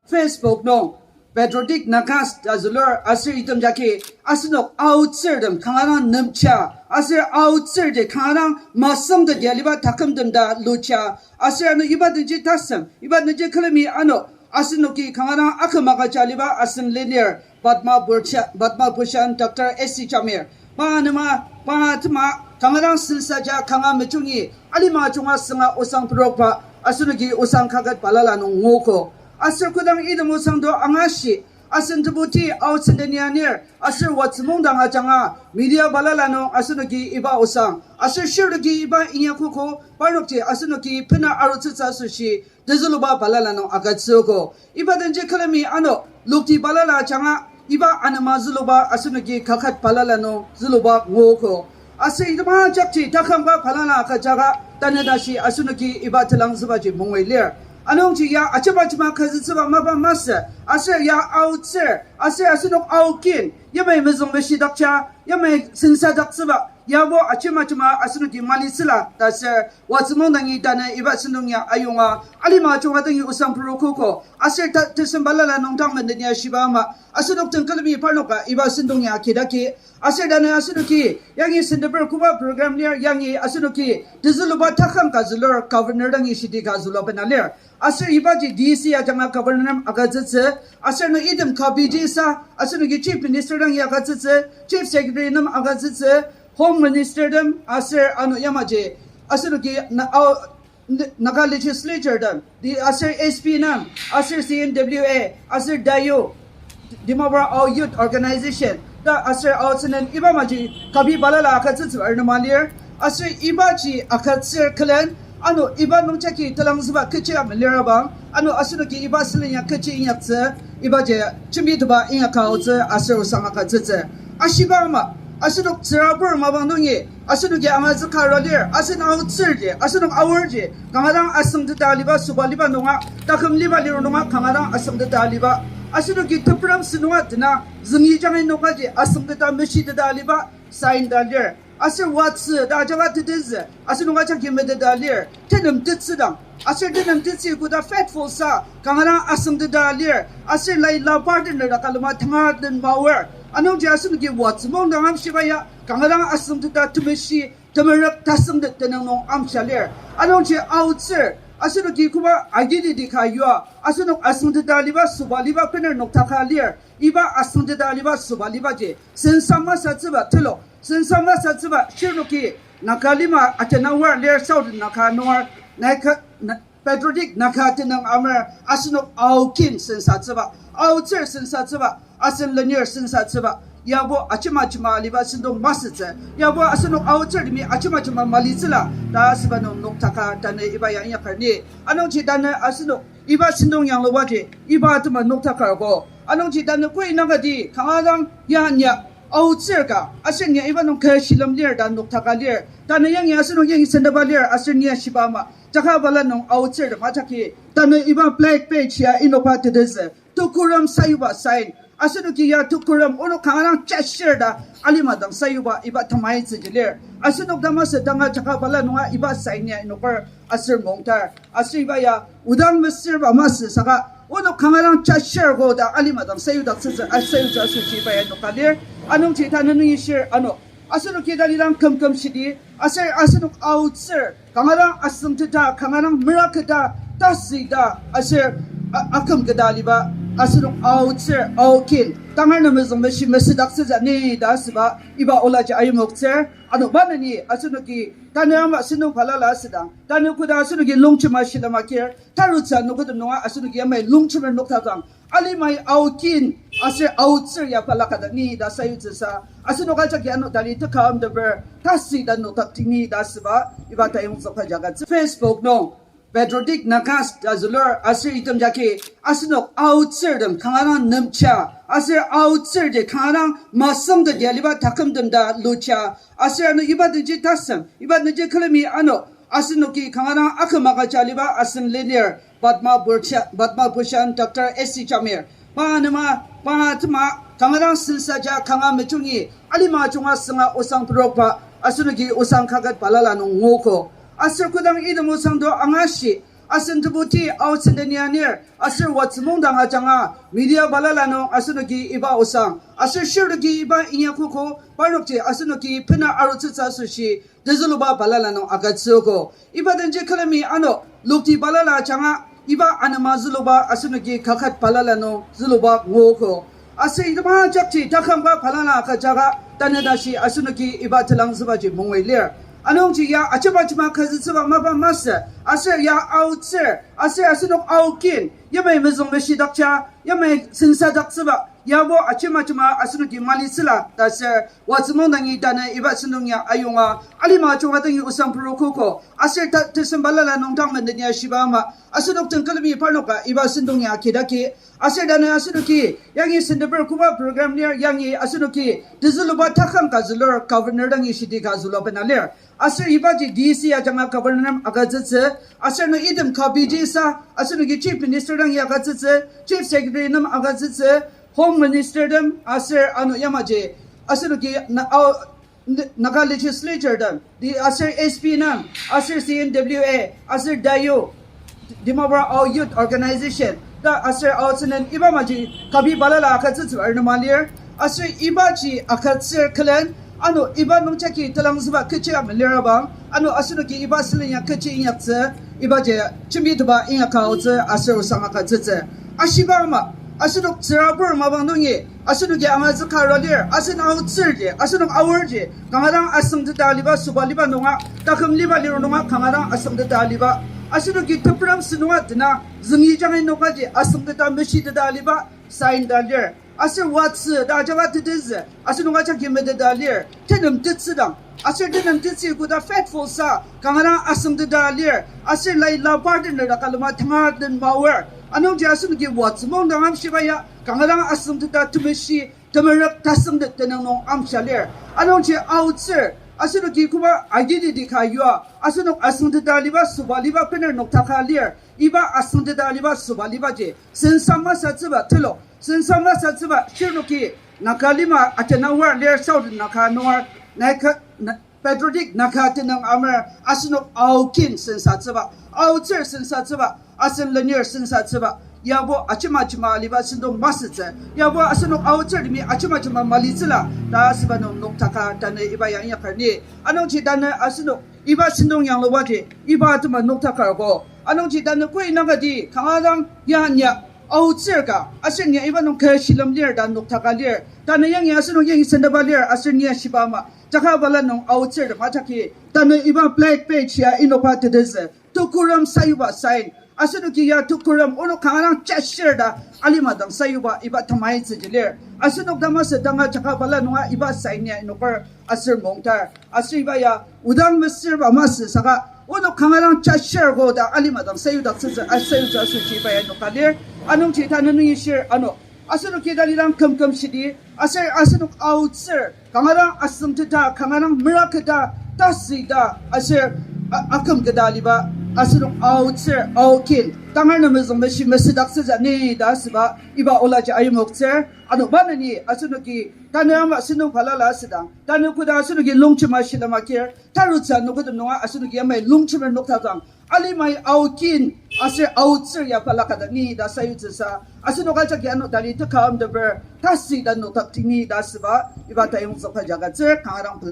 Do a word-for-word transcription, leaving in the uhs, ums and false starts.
Facebook nung Patriotic Nagas ta zülur aser item jagi asenok aotsürtem kanga dang nemcha, aser aotsürji kanga dang masüngteti aliba takümtem ta luja, aser ano iba denji tasem, iba denji külemi ano asenoki kanga dang aküm agüja aliba asen lenir Padma Bhushan, Padma Bhushan Doctor S C Jamir. Pa anema, pa atema, kanga dang sensaja kanga mejungi, alima junga sünga osang purokba, asenoki osang kaket balala nung nguogo. Aser kodang item osang to angashi, asen tebuti aotsündeni anir, aser Watsü Mungdang ajanga, media balala nung asenoki iba osang, aser shirnoki iba inyakogo, parnokji asenoki pena arutsütsü asoshi, tezüluba balala nung agütsüogo. Iba denji külemi ano, lokti balala ajanga, iba anema züluba asenoki kaket balala nung züluba nguogo. Aser item ajakji takümba balala agüjaka tanü tashi asenoki iba telangzübaji mungui lir. Anungji ya ajema ajema kazütsüba mapa masü, aser ya aotsür, aser asenok aokin, yamai mezüngmeshidakja, yamai sensadaktsüba, yabo ajema ajema asenoki malitsüla ta aser Watsü Mungdangi tanü iba sentong ya ayonga, alima junga dangi osang purokoko, aser ta tesem balala nung tang menden ya shiba ama, asenok den külemi parnoka iba sentong ya kidaki, aser tanü asenoki, yangi senteper koba program lir, yangi asenoki, tezüluba takang ka zülur, governor dangi shidi ka zülua bena lir. Aser ibaji D C ajanga governor nem agütsütsü, aser ano item kabiji sa, asenoki chief minister dang ya agütsütsü, chief secretary nem agütsütsü, home minister tem, aser ano yamaji, asenoki na-, ao, Naga legislature tem, di aser S P nem, aser C N W A, aser D A Y O, Dimapur Ao Youth Organization, ta aser aotsünen iba maji kabi balala agütsütsü arnema lir, aser ibaji agütsür külen, ano iba nungjagi telangzüba kechi ama lir abang, ano asenoki iba sülen ya kechi inyaktsü, ibaji jembitepa inyaka aotsü aser osang agütsütsü. Ashiba ama, asenok tsürabur mapang nungi, asenoki angazüka arua lir, asen aotsürji, asenok aorji, kanga dang asüngteta aliba, süba aliba nunga, taküm liba lir nunga, kanga dang asüngteta aliba. Asenoki teprem sünunga dena, züngi jangi nungaji, asüngteta meshiteta aliba, sign ta lir. Aser Watsü ta ajanga tetezü, asenok ajaki meteta lir, tenem tetsüdang. Aser tenem tetsü koda faithful sa, kanga dang asüngteta lir. Aser lai labar den lir ta kalema tanga den maor. Anungji asenoki Watsü Mungdang amshiba ya, kanga dang asüngteta temeshi, temerük tasüngtet tenüng nung amsha lir. Anungji aotsür, asenoki koba identity ka yua, asenok asüngteta aliba, süba aliba bener noktaka lir. Iba asüngteta aliba, süba alibaji, sensa masatsüba tulu, sensa masatsüba shirnoki, Naga lima atena war lir Southern Naga nunger, Naga, na-, Patriotic Naga tenüng amer asenok aokin sensatsüba, aotsür sensatsüba, asen lenir sensatsüba, yabo ajema ajema aliba sentong masütsü, yabo asenok aotsürtemi ajema ajema malitsüla ta asüba nung noktaka tanü iba ya inyakar ni. Anungji tanü asenok iba sentong yanglubaji iba atema noktakarko. Anungji tanü koi nangkati kanga dang ya nia aotsür ka, aser nia iba nung kü shilem lir ta noktaka lir. Tanü yangi asenok yangi sendaba lir aser nia shiba ama, jaka bala nung aotsürtem ajaki tanü iba black badge ya inoka tetezü, tukurem sayuba sign. Asenoki ya tukurem onok kanga dang jashir ta alima dang sayuba iba temaitsüji lir. Asenok ta masü tanga jaka bala nunga iba sign ya inoker aser mongtar. Aser iba ya odang mesürba masü saka onok kanga dang jashir ko ta alima dang sayudaktsütsü, a, sayutsü asoshi iba ya noka lir. Anungji tanü nungi shir ano, asenok kidang lidang kümküm shidi, aser asenok aotsür kanga dang asüngteta, kanga dang meraketa, tasüta, aser a-, akümketa aliba, asenok aotsür, aokin tangar nemezüng meshi mesüdaktsütsü ni ta asüba iba olaji ayimoktsür. Ano maneni asenoki tanü ama sentong balala asüdang, tanü koda asenoki longjema shilem akir, tarutsü anogotem nunga asenoki yamai longjemer noktakang, alimai aokin aser aotsür ya balakata ni ta sayutsüsa, asenok ajaki ano tali teka amteper tasüta noktakti ni ta asüba iba tayongzükba jagatsü. Facebook nung Patriotic Nagas ta zülur aser item jagi asenok aotsürtem kanga dang nemcha, aser aotsürji kanga dang masüngteti aliba takümtem ta luja, aser ano iba denji tasem, iba denji külemi ano asenoki kanga dang aküm agüja aliba asen lenir Padma Bhushan, Padma Bhushan Doctor S C Jamir. Pa anema, pa atema, kanga dang sensaja kanga mejungi, alima junga sünga osang purokba, asenoki osang kaket balala nung nguogo. Aser kodang item osang to angashi, Asen tebuti Ao Tsüngdeni anir, aser Watsü Mungdang ajanga media balala nung asenoki iba osang, aser shirnoki iba inyakogo, parnokji asenoki pena arutsütsü asoshi tezüluba balala nung agütsüogo. Iba denji külemi ano lokti balala ajanga iba anema züluba asenoki kaket balala nung züluba nguogo. Aser item ajakji takangba balala agüjaka tanü tashi asenoki iba telangzübaji mungui lir. Anungji ya ajema ajema kazütsüba mapa masü, aser ya aotsür, aser asenok Ao kin yamai mezüngmeshidakja, yamai sensadaktsüba yabo ajema ajema asenoki malitsüla ta aser Watsü Mungdangi tanü iba sentong ya ayonga alima ajunga dangi osang purokoko aser ta tesem balala nung tang menden ya shiba ama asenok den külemi parnoka iba sentong ya kidaki. Aser tanü asenoki yangi senteper koba program lir, yangi asenoki tezüluba takang ka zülur, governor dangi shidi ka zülua bena lir. Aser ibaji D C ajanga governor nem agütsütsü, aser ano item ka biji sa asenoki chief minister dangi agütsütsü, chief secretary nem agütsütsü, home minister tem aser ano yamaji asenoki na, Ao, N-, Naga legislature tem, di aser S P nem, aser C N W A, aser D A Y O, Dimapur Ao Youth Organization ta aser Ao Tsüngden iba maji kabi balala agütsütsü arnema lir. Aser ibaji agütsür külen, ano iba nungjagi telangzüba kechi ama lirabang, ano asenoki iba sülen ya kechi inyaktsü, ibaji jembitepa inyaka aotsü aser osang agütsütsü. Ashiba ama, asenok tsürabur mapang nungi asenoki angazüka arua lir, asen aotsürji, asenok Aorji kanga dang asüngteta aliba, süba aliba nunga, taküm liba lir nunga kanga dang asüngteta aliba, asenoki teprem sünunga dena züngi jangi nungaji asüngteta meshiteta aliba sign ta lir. Aser Watsü ta ajanga tetezü asenok ajaki meteta lir, tenem tetsüdang. Aser tenem tetsü koda faithful sa kanga dang asüngteta lir, aser lai labar den lir ta kalema tanga den maor. Anungji asenoki Watsü Mungdang amshiba ya kanga dang asüngteta temeshi, temerük, tasüngtet tenüng nung amsha lir. Anungji aotsür, asenoki koba identity ka yua, asenok asüngteta aliba, süba aliba bener noktaka lir. Iba asüngteta aliba, süba alibaji sensa masatsüba tulu, sensa masatsüba shirnoki Naga lima atena war lir, South Naga nunger, Naga, na-, patriotic Naga tenüng amer, asenok Ao kin sensatsüba, aotsür sensatsüba, asen lenir sensatsüba, yabo ajema ajema aliba sentong masütsü, yabo asenok aotsürtemi ajema ajema malitsüla ta asüba nung noktaka tanü iba ya inyaker ni. Anungji tanü asenok iba sentong yanglubaji iba atema noktakarko. Anungji tanü koi nangadi kanga dang ya nia aotsür ka aser nia iba nung kü shilem lir ta noktaka lir. Tanü yangi asenok yangi sendaba lir aser nia shiba ama jaka bala nung aotsürtem ajaki tanü iba black badge ya inoka tetezü, tukurem sayuba sign. Asenoki ya tukurem onok kanga dang jashir ta alima dang sayuba iba tamaitsüji lir. Asenok tamasa tanga jaka bala nunga iba sign ya inoker aser mongtar. Aser iba ya odang mesürba masü saka onok kanga dang jashir ko ta alima dang sayudaktsütsü, a, sayutsü asoshi iba ya inoka lir. Anungji tanü nungi shir ano asenoki talidang kümküm shidi, aser asenok aotsür kanga dang asüngteta, kanga dang meraketa, tasüta, aser a-, akümketa aliba, asenok aotsür, Ao kin tangar nemezüng meshi mesüdaktsütsü ni ta asüba iba olaji ayimoktsür. Ano maneni asenoki tanü ama sentong balala asüdang, tanü koda asenoki longjema shilem akir, tarutsü anogotem nunga asenoki yamai longjemer noktakang, alimai Ao kin aser aotsür ya balakata ni ta sayutsüsa, asenok ajaki ano tali teka amteper tasüta noktakti ni ta asüba iba tayongzükba jagatsür kanga dang pela.